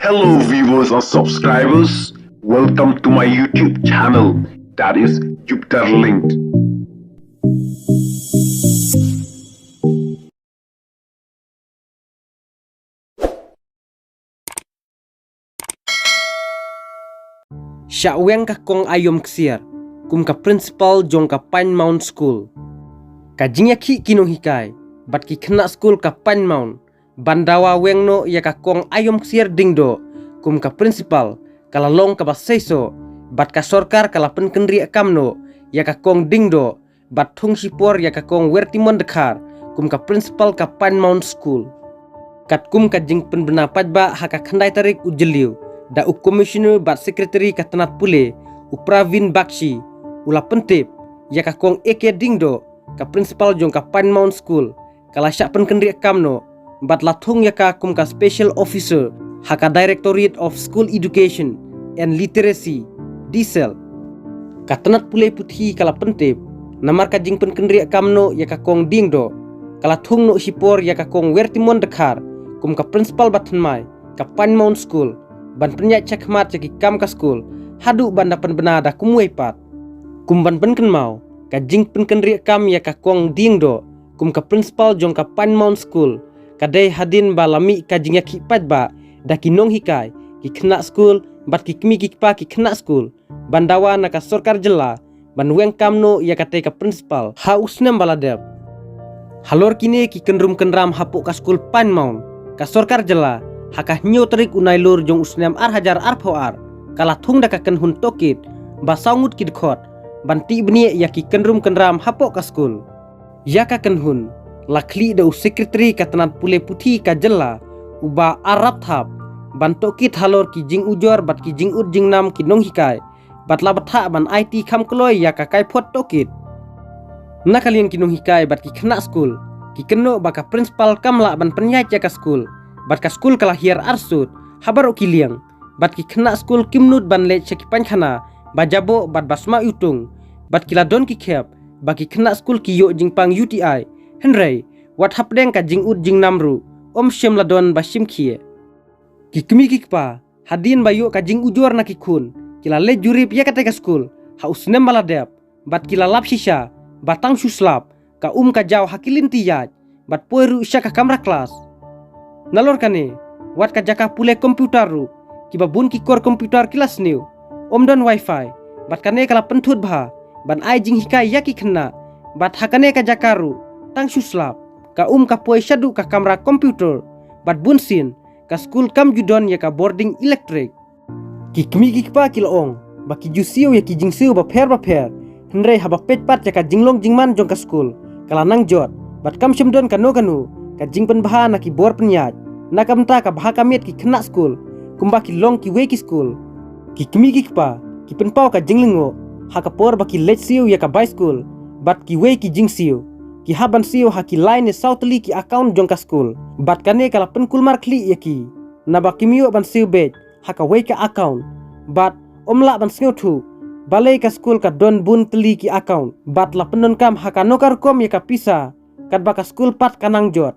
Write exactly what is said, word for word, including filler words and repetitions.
Hello, viewers and subscribers. Welcome to my YouTube channel, that is Jupiter Linked. Shah weng ka Kong Aiom Ksiar kum ka principal jong ka Pine Mount School. Ka jingïakhih ki nonghikai bad ki khynnah skul ka Pine Mount ban dawa weng noh ïa ka Kong Aiom Ksiar Diengdoh kum ka principal ka la long kaba seisoh, bad ka sorkar ka la pynkynriah kam noh ïa ka Kong Diengdoh bad thung shipor ïa ka Kong Wertimon Dkhar kum ka principal ka Pine Mount School. Katkum ka jingpynbna paidbah ha ka khyndai tarik u Jylliew da u Commissioner bad Secretary ka tnat pule u Pravin Bakshi u la pyntip ïa ka Kong A K Diengdoh, ka principal jong ka Pine Mount School, ka la shah pynkynriah kam noh bad la thung ïa ka kum ka special officer ha ka Directorate of School Education and Literacy, DSEL. Ka tnat pule puthi ka la pyntip, namar ka jingpynkynriah kam noh ïa ka Kong Diengdoh, ka la thung noh shipor ïa ka Kong Wertimon Dkhar kum ka principal bathymmai ka Pine Mount School ban pynïaid shakhmat ïa ki kam ka skul haduh ban da pynbna da kumwei pat. Kum ban pynkynmaw, ka jingpynkynriah kam ïa ka Kong Diengdoh kum ka principal jong ka Pine Mount School ka dei hadien ba la mih ka jingïakhih paidbah da ki nonghikai, ki khynnah skul bad ki kmie ki kpa ki khynnah skul ban dawa na ka sorkar jylla ban weng kam noh ïa katei ka principal ha u snem ba la dep. Halor kine ki kynrum kynram hapoh ka skul Pine Mount, ka sorkar jylla ha ka hynñiew tarik u Nailur jong u snem ar hajar arphew ar ka la thung da ka kynhun tohkit ba saw ngut ki dkhot ban tih bniah ïa ki kynrum kynram hapoh ka skul. Ïa ka kynhun la khlieh da u Secretary ka tnat pule puthi ka jylla u Bah R Rapthap ban tohkit halor ki jingujor bad ki jingud jingnam ki nonghikai bad la bthah ban aiti kham kloi ïa ka kaiphod tohkit. Na ka liang ki nonghikai bad ki khynnah skul ki kynnoh ba ka principal kam lah ban pynïaid ïa ka skul bad ka skul ka la hiar arsut ha baroh ki liang, bad ki khynnah skul kim nud ban leit sha ki paikhana ba jaboh bad ba sma iwtung, bad ki la don ki khep ba ki khynnah skul ki ïoh jingpang U T I, hynrei wat hapdeng ka jingud jingnam ruh ym shym la don ba shim khie. Ki kmie ki kpa hadien ba ïoh ka jingujor na ki khun ki la leit jurip ïa katei ka skul ha u snem ba la dep, bad ki la lap shisha ba tang shu slap ka um ka jaw ha ki lynti ïaid bad poi ruh sha ka kamra klas. Nalor kane, wat ka jaka pule computer ruh, kiba bun ki kor computer ki la sniew, ym don wifi, bad kane ka la pynthut bha ban ai jinghikai ïa ki khynnah, bad ha kane ka jaka ruh tang shu slap ka um ka poi shaduh ka kamra computer, bad bunsien ka skul kam ju don ïa ka bording elektrik. Ki kmie ki kpa ki la ong ba ki ju siew ïa ki jingsiew bapher bapher, hynrei haba peit pat ïa ka jinglong jingman jong ka skul ka la nang jot, bad kam shym don kano kano ka jingpynbha na ki bor pynïaid, na ka bynta ka bha ka miat ki khynnah skul kumba ki long kiwei ki skul. Ki kmie ki kpa ki pynpaw ka jinglyngngoh ha ka por ba ki leit siew ïa ka bai skul bad kiwei ki jingsiew. Ki hap ban siew ha ki lai ne saw tylli ki account jong ka skul, bad kane ka la pynkulmar khlieh ïa ki, naba kim ïoh ban siew beit ha kawei ka account, bad ym lah ban sngewthuh balei ka skul ka don bun tylli ki account bad la pyndonkam ha kano ka rukom ïa ka pisa, katba ka skul pat ka nang jot.